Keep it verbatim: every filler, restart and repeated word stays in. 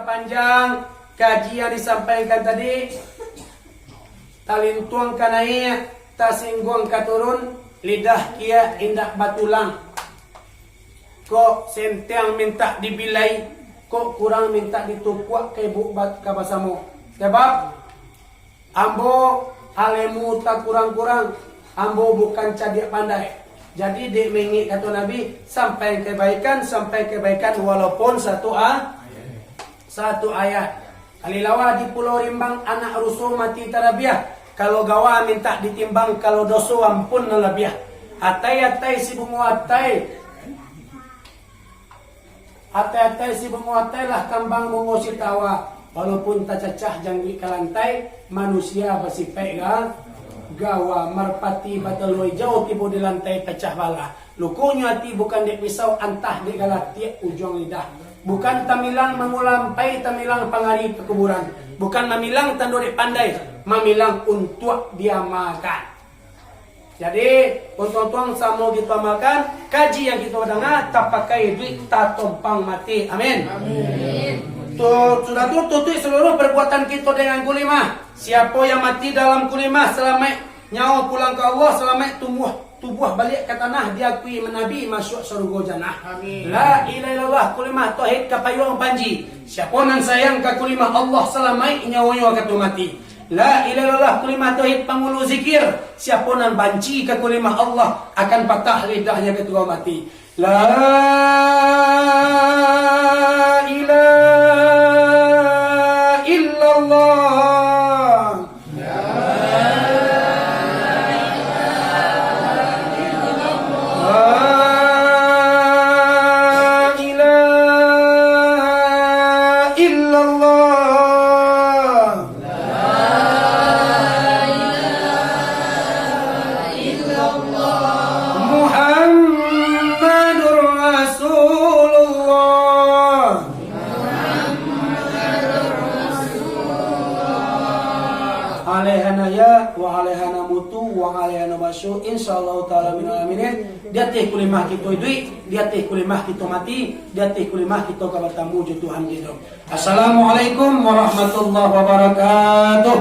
Panjang kaji yang disampaikan tadi, talintuang ka naiak, tasingguang ka turun, lidah kiak indak batulang. Kok sentiang mintak dibilai, kok kurang mintak ditukuak ka ibuk bat-, ka basamo. Sabab ambo alemu takurang-kurang, ambo bukan cadiak pandai. Jadi, dek mengek kato Nabi, sampai kebaikan, sampai kebaikan, walaupun satu a-, satu ayat. Kalilawa di Pulau Rimbang, anak ruso mati tarabiah. Kalau gawa mintak ditimbang, kalau doso ampun nan labiah. Atai-atai si bungo atai. Atai-atai si bungo atai lah kambang bungo sitawa. Walaupun tacacah jangguik ka lantai, manusia basipaik ga-, gawa. Marpati batalua ijau tibo di lantai pacah balah. Lukonyo ati bukan dek pisau, antah dek galatiak ujuang lidah. Bukan tamilang mangulampai, tamilang pangari pakuburan. Bukan mamilang tando dek pandai, mamilang untuak diamalkan. Jadi, untuang-untuang samo kito amalkan, kaji yang kito danga tapakai iduik, tatompang mati. Amin. Amin. Tu, sudah tu, tutuik seluruh perbuatan kito dengan kulimah. Siapo yang mati dalam kulimah, salamaik nyawa pulang ka Allah, salamaik tumbuah, tubuah baliak ka tanah, diakui Nabi masuak sarugo jannah. Amin. La ilaha illallah, kulimah tauhid ka payuang panji. Siapo nan sayang ka kulimah Allah, salamaik nyawonyo ka tu mati. La ilaha illallah, kulimah tauhid pangulu zikir. Siapo nan banci ka kulimah Allah, akan patah lidahnyo ka tu mati. La ilaha illallah. La ilaha illallah. Muhammadur Rasulullah. Alaihi nahya, wa alaihi namutu, wa alaihi nub'atsu, insyaallah taala minal aminin. Di ateh kulimah kito iduik, di ateh kulimah kito mati, di ateh kulimah kito ka batamu jo Tuhan kito. Assalamualaikum warahmatullahi wabarakatuh.